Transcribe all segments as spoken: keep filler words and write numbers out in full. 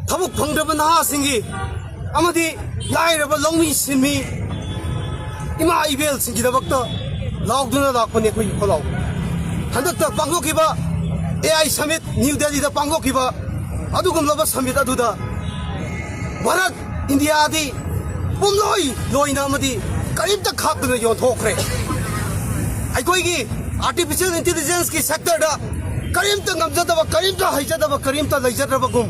ꯊꯕꯛ ꯐꯪꯗ꯭ꯔꯕ ꯅꯍꯥꯁꯤꯡꯒꯤ ꯑꯃꯗꯤ ꯂꯥꯏꯔꯕ ꯂꯧꯃꯤ ꯁꯤꯟꯃꯤ ꯏꯃꯥ ꯏꯕꯦꯜꯁꯤꯡꯒꯤꯗꯃꯛꯇ ꯂꯥꯎꯗꯨꯅ ꯂꯥꯛꯄꯅꯤ ꯑꯩꯈꯣꯏꯒꯤ ꯈꯣꯜꯂꯥꯎ꯫ ꯍꯟꯗꯛꯇ ꯄꯥꯡꯊꯣꯛꯈꯤꯕ ꯑꯦ ꯑꯥꯏ ꯁꯃꯤꯠ, ꯅ꯭ꯌꯨ ꯗꯦꯜꯂꯤꯗ ꯄꯥꯡꯊꯣꯛꯈꯤꯕ ꯑꯗꯨꯒꯨꯝꯂꯕ ꯁꯃꯤꯠ ꯑꯗꯨꯗ ꯚꯥꯔꯠ, ꯏꯟꯗꯤꯌꯥꯗꯤ ꯄꯨꯝꯂꯣꯏ ꯂꯣꯏꯅ ꯑꯃꯗꯤ ꯀꯔꯤꯝꯇ ꯈꯥꯛꯇꯅ ꯌꯣꯟꯊꯣꯛꯈ꯭ꯔꯦ꯫ ꯑꯩꯈꯣꯏꯒꯤ ꯑꯥꯔꯇꯤꯐꯤꯁꯤꯌꯦꯜ ꯏꯟꯇꯦꯂꯤꯖꯦꯟꯁꯀꯤ ꯁꯦꯛꯇꯔꯗ ꯀꯔꯤꯝꯇ ꯉꯝꯖꯗꯕ, ꯀꯔꯤꯝꯇ ꯍꯩꯖꯗꯕ, ꯀꯔꯤꯝꯇ ꯂꯩꯖꯗ꯭ꯔꯕꯒꯨꯝ,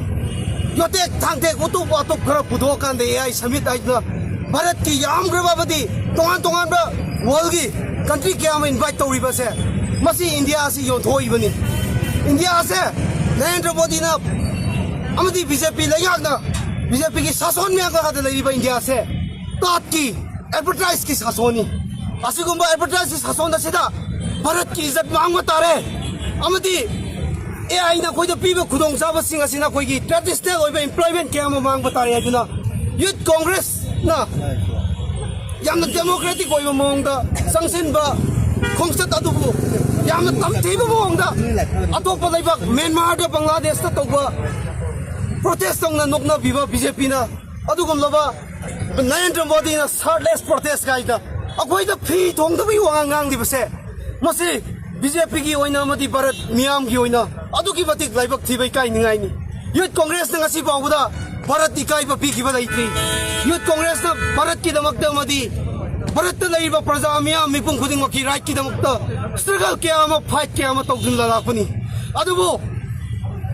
ꯌꯣꯇꯦꯛ ꯊꯥꯡꯇꯦꯛ, ꯎꯇꯨꯞ ꯋꯥꯇꯨꯞ ꯈꯔ ꯄꯨꯊꯣꯛꯑꯀꯥꯟꯗ ꯑꯦ ꯑꯥꯏ ꯁꯃꯤꯠ ꯍꯥꯏꯗꯅ ꯚꯥꯔꯠꯀꯤ ꯌꯥꯝꯈ꯭ꯔꯕ ꯑꯃꯗꯤ ꯇꯣꯉꯥꯟ ꯇꯣꯉꯥꯟꯕ ꯋꯥꯔꯜꯒꯤ ꯀꯟꯇ꯭ꯔꯤ ꯀꯌꯥ ꯑꯃ ꯏꯟꯚꯥꯏꯠ ꯇꯧꯔꯤꯕꯁꯦ, ꯃꯁꯤ ꯏꯟꯗꯤꯌꯥ ꯑꯁꯤ ꯌꯣꯟꯊꯣꯛꯏꯕꯅꯤ꯫ ꯏꯟꯗꯤꯌꯥ ꯑꯁꯦ ꯅꯔꯦꯟꯗ꯭ꯔ ꯃꯣꯗꯤꯅ ꯑꯃꯗꯤ ꯕꯤ ꯖꯦ ꯄꯤ ꯂꯩꯉꯥꯛꯅ ꯕꯤ ꯖꯦ ꯄꯤꯒꯤ ꯁꯥꯁꯣꯟ ꯃꯌꯥꯝꯒ ꯂꯩꯔꯤꯕ ꯏꯟꯗꯤꯌꯥ ꯑꯁꯦ ꯇꯥꯠꯀꯤ ꯑꯦꯗꯚꯔꯇꯥꯏꯖꯀꯤ ꯁꯥꯁꯣꯟꯅꯤ꯫ ꯑꯁꯤꯒꯨꯝꯕ ꯑꯦꯗꯚꯔꯇꯥꯏꯖꯀꯤ ꯁꯥꯁꯣꯟ ꯑꯁꯤꯗ ꯚꯥꯔꯠꯀꯤ ꯏꯖꯠ ꯃꯥꯡꯕ ꯇꯥꯔꯦ꯫ ꯑꯃꯗꯤ ꯑꯦ ꯑꯥꯏꯅ ꯑꯩꯈꯣꯏꯗ ꯄꯤꯕ ꯈꯨꯗꯣꯡꯆꯥꯕꯁꯤꯡ ꯑꯁꯤꯅ ꯑꯩꯈꯣꯏꯒꯤ ꯇ꯭ꯔꯦꯗꯤꯁꯅꯦꯜ ꯑꯣꯏꯕ ꯑꯦꯝꯄ꯭ꯂꯣꯏꯃꯦꯟ ꯀꯌꯥ ꯑꯃ ꯃꯥꯡꯕ ꯇꯥꯔꯦ ꯍꯥꯏꯗꯨꯅ ꯌꯨꯠ ꯀꯣꯡꯒ꯭ꯔꯦꯁꯅ ꯌꯥꯝꯅ ꯗꯦꯃꯣꯀ꯭ꯔꯦꯇꯤꯛ ꯑꯣꯏꯕ ꯃꯑꯣꯡꯗ ꯆꯪꯁꯤꯟꯕ ꯈꯣꯡꯆꯠ ꯑꯗꯨꯕꯨ ꯌꯥꯝꯅ ꯇꯝꯊꯤꯕ ꯃꯑꯣꯡꯗ ꯑꯇꯣꯞꯄ ꯂꯩꯕꯥꯛ ꯃ꯭ꯌꯥꯟꯃꯥꯔꯗ, ꯕꯪꯒ꯭ꯂꯥꯗꯦꯁꯇ ꯇꯧꯕ ꯄ꯭ꯔꯣꯇꯦꯁ ꯇꯧꯅ ꯅꯣꯛꯅꯕꯤꯕ ꯕꯤ ꯖꯦ ꯄꯤꯅ ꯑꯗꯨꯒꯨꯝꯂꯕ ꯅꯔꯦꯟꯗ꯭ꯔ ꯃꯣꯗꯤꯅ ꯁꯥꯔꯠꯂꯦꯁ ꯄ꯭ꯔꯣꯇꯦꯁ ꯀꯥꯏꯗ ꯑꯩꯈꯣꯏꯗ ꯐꯤ ꯊꯣꯡꯗꯕꯒꯤ ꯋꯥꯉꯥꯡ ꯉꯥꯡꯂꯤꯕꯁꯦ, ꯃꯁꯤ ꯕꯤ ꯖꯦ ꯄꯤꯒꯤ ꯑꯣꯏꯅ ꯑꯃꯗꯤ ꯚꯥꯔꯠ ꯃꯤꯌꯥꯝꯒꯤ ꯑꯣꯏꯅ ꯑꯗꯨꯛꯀꯤ ꯃꯇꯤꯛ ꯂꯥꯏꯕꯛ ꯊꯤꯕ ꯏꯀꯥꯏꯅꯤꯡꯉꯥꯏꯅꯤ꯫ ꯌꯨꯠ ꯀꯣꯡꯒ꯭ꯔꯦꯁꯅ ꯉꯁꯤ ꯐꯥꯎꯕꯗ ꯚꯥꯔꯠ ꯏꯀꯥꯏꯕ ꯄꯤꯈꯤꯕ ꯂꯩꯇ꯭ꯔꯤ꯫ ꯌꯨꯠ ꯀꯣꯡꯒ꯭ꯔꯦꯁꯅ ꯚꯥꯔꯠꯀꯤꯗꯃꯛꯇ ꯑꯃꯗꯤ ꯚꯥꯔꯠꯇ ꯂꯩꯔꯤꯕ ꯄ꯭ꯔꯖꯥ ꯃꯤꯌꯥꯝ ꯃꯤꯄꯨꯝ ꯈꯨꯗꯤꯡꯃꯛꯀꯤ ꯔꯥꯏꯠꯀꯤꯗꯃꯛꯇ ꯁ꯭ꯇ꯭ꯔꯒꯜ ꯀꯌꯥ ꯑꯃ, ꯐꯥꯏꯠ ꯀꯌꯥ ꯑꯃ ꯇꯧꯗꯨꯅ ꯂꯥꯛꯄꯅꯤ꯫ ꯑꯗꯨꯕꯨ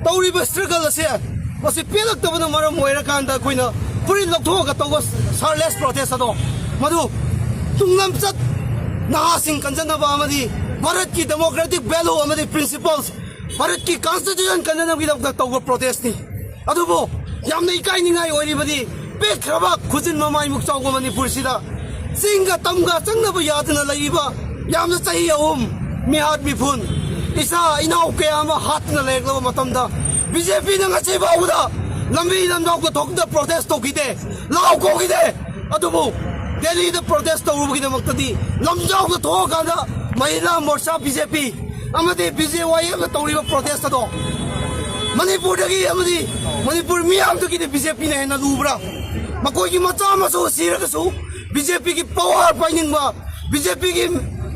ꯇꯧꯔꯤꯕ ꯁ꯭ꯇ꯭ꯔꯒꯜ ꯑꯁꯦ ꯃꯁꯤ ꯄꯦꯜꯂꯛꯇꯕꯅ ꯃꯔꯝ ꯑꯣꯏꯔꯀꯥꯟꯗ ꯑꯩꯈꯣꯏꯅ ꯐꯨꯔꯤꯠ ꯂꯧꯊꯣꯛꯑꯒ ꯇꯧꯕ ꯁꯥꯔꯂꯦꯁ ꯄ꯭ꯔꯣꯇꯦꯁ ꯑꯗꯣ, ꯃꯗꯨ ꯇꯨꯡꯂꯝꯆꯠ ꯅꯍꯥꯁꯤꯡ ꯀꯟꯖꯅꯕ ꯑꯃꯗꯤ ꯚꯥꯔꯠꯀꯤ ꯗꯦꯃꯣꯀ꯭ꯔꯦꯇꯤꯛ ꯚꯦꯂꯨ ꯑꯃꯗꯤ ꯄ꯭ꯔꯤꯟꯁꯤꯄꯜꯁ, ꯚꯥꯔꯠꯀꯤ ꯀꯟꯁꯇꯤꯇ꯭ꯌꯨꯁꯟ ꯀꯟꯖꯅꯕꯒꯤꯗꯃꯛꯇ ꯇꯧꯕ ꯄ꯭ꯔꯣꯇꯦꯁꯅꯤ꯫ ꯑꯗꯨꯕꯨ ꯌꯥꯝꯅ ꯏꯀꯥꯏꯅꯤꯡꯉꯥꯏ ꯑꯣꯏꯔꯤꯕꯗꯤ ꯄꯤꯛꯈ꯭ꯔꯕ ꯈꯨꯖꯤꯟ ꯃꯃꯥꯏꯃꯨꯛ ꯆꯥꯎꯕ ꯃꯅꯤꯄꯨꯔꯁꯤꯗ ꯆꯤꯡꯒ ꯇꯝꯒ ꯆꯪꯅꯕ ꯌꯥꯗꯅ ꯂꯩꯔꯤꯕ ꯌꯥꯝꯅ ꯆꯍꯤ ꯑꯍꯨꯝ ꯃꯤꯍꯥꯠ ꯃꯤꯐꯨꯟ, ꯏꯆꯥ ꯏꯅꯥꯎ ꯀꯌꯥ ꯑꯃ ꯍꯥꯠꯇꯨꯅ ꯂꯩꯔꯛꯂꯕ ꯃꯇꯝꯗ, ꯕꯤ ꯖꯦ ꯄꯤꯅ ꯉꯁꯤ ꯐꯥꯎꯕꯗ ꯂꯝꯕꯤ ꯂꯝꯖꯥꯎꯗ ꯊꯣꯛꯇ ꯄ꯭ꯔꯣꯇꯦꯁ ꯇꯧꯈꯤꯗꯦ, ꯂꯥꯎ ꯀꯧꯈꯤꯗꯦ꯫ ꯑꯗꯨꯕꯨ ꯗꯦꯜꯂꯤꯗ ꯄ꯭ꯔꯣꯇꯦꯁ ꯇꯧꯔꯨꯕꯒꯤꯗꯃꯛꯇꯗꯤ ꯂꯝꯖꯥꯎꯗ ꯊꯣꯛꯑꯀꯥꯟꯗ ꯃꯍꯤꯂꯥ ꯃꯣꯔꯆꯥ, ꯕꯤ ꯖꯦ ꯄꯤ ꯑꯃꯗꯤ ꯕꯤ ꯖꯦ ꯋꯥꯏ ꯑꯦꯝꯅ ꯇꯧꯔꯤꯕ ꯄ꯭ꯔꯣꯇꯦꯁ ꯑꯗꯣ ꯃꯅꯤꯄꯨꯔꯗꯒꯤ ꯑꯃꯗꯤ ꯃꯅꯤꯄꯨꯔ ꯃꯤꯌꯥꯝꯗꯒꯤꯗꯤ ꯕꯤ ꯖꯦ ꯄꯤꯅ ꯍꯦꯟꯅ ꯂꯨꯕ꯭ꯔꯥ? ꯃꯈꯣꯏꯒꯤ ꯃꯆꯥ ꯃꯁꯨ ꯁꯤꯔꯒꯁꯨ ꯕꯤ ꯖꯦ ꯄꯤꯒꯤ ꯄꯋꯥꯔ ꯄꯥꯏꯅꯤꯡꯕ, ꯕꯤ ꯖꯦ ꯄꯤꯒꯤ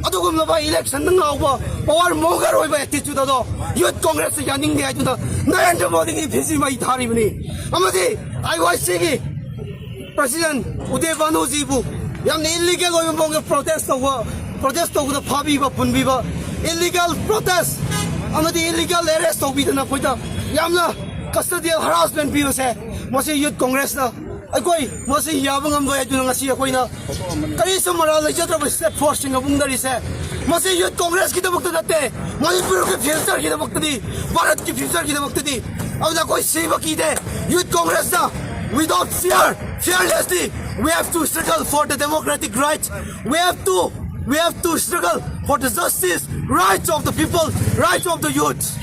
ꯑꯗꯨꯒꯨꯝꯂꯕ ꯏꯂꯦꯛꯁꯟꯗ ꯉꯥꯎꯕ, ꯄꯋꯥꯔ ꯃꯣꯡꯒꯔ ꯑꯣꯏꯕ ꯑꯦꯇꯤꯆꯨꯠ ꯑꯗꯣ ꯌꯨꯠ ꯀꯣꯡꯒ꯭ꯔꯦꯁꯇ ꯌꯥꯅꯤꯡꯗꯦ ꯍꯥꯏꯗꯨꯅ ꯅꯔꯦꯟꯗ꯭ꯔ ꯃꯣꯗꯤꯒꯤ ꯐꯤꯖꯤ ꯃꯩ ꯊꯥꯔꯤꯕꯅꯤ꯫ ꯑꯃꯗꯤ ꯑꯥꯏ ꯋꯥꯏ ꯁꯤꯒꯤ ꯄ꯭ꯔꯁꯤꯗꯦꯟ ꯎꯗꯦ ꯚꯥꯅꯨꯖꯤꯕꯨ ꯌꯥꯝꯅ ꯏꯂꯤꯒꯦꯜ ꯑꯣꯏꯕ ꯃꯑꯣꯡꯗ ꯄ꯭ꯔꯣꯇꯦꯁ ꯇꯧꯕ, ꯄ꯭ꯔꯣꯇꯦꯁ ꯇꯧꯕꯗ ꯐꯥꯕꯤꯕ, ꯄꯨꯟꯕꯤꯕ, ꯏꯂꯤꯒꯦꯜ ꯄ꯭ꯔꯣꯇꯦꯁ ꯑꯃꯗꯤ ꯏꯂꯤꯒꯦꯜ ꯑꯦꯔꯦꯁ ꯇꯧꯕꯤꯗꯅ ꯑꯩꯈꯣꯏꯗ ꯌꯥꯝꯅ ꯀꯁꯇꯗꯤꯌꯦꯜ ꯍꯔꯥꯁꯃꯦꯟ ꯄꯤꯕꯁꯦ, ꯃꯁꯤ ꯌꯨꯠ ꯀꯣꯡꯒ꯭ꯔꯦꯁꯅ ꯑꯩꯈꯣꯏ ꯃꯁꯤ ꯌꯥꯕ ꯉꯝꯂꯣꯏ ꯍꯥꯏꯗꯨꯅ ꯉꯁꯤ ꯑꯩꯈꯣꯏꯅ ꯀꯔꯤꯁꯨ ꯃꯔꯥꯜ ꯂꯩꯖꯗ꯭ꯔꯕ ꯁ꯭ꯇꯦꯠ ꯐꯣꯔꯁꯁꯤꯡ ꯑꯃꯨꯛꯅꯔꯤꯁꯦ꯫ ꯃꯁꯤ ꯌꯨꯠ ꯀꯣꯡꯒ꯭ꯔꯦꯁꯀꯤꯗꯃꯛꯇ ꯅꯠꯇꯦ, ꯃꯅꯤꯄꯨꯔꯒꯤ ꯐ꯭ꯌꯨꯆꯔꯒꯤꯗꯃꯛꯇꯗꯤ, ꯚꯥꯔꯠꯀꯤ ꯐ꯭ꯌꯨꯆꯔꯒꯤꯗꯃꯛꯇꯗꯤ꯫ ꯑꯗꯨꯅ ꯑꯩꯈꯣꯏ ꯁꯤꯕ ꯀꯤꯗꯦ꯫ ꯌꯨꯠ ꯀꯣꯡꯒ꯭ꯔꯦꯁꯅ, without fear, fearlessly, we have to struggle for the democratic rights. We have to, we have to struggle for the justice, rights of the people, rights of the youth.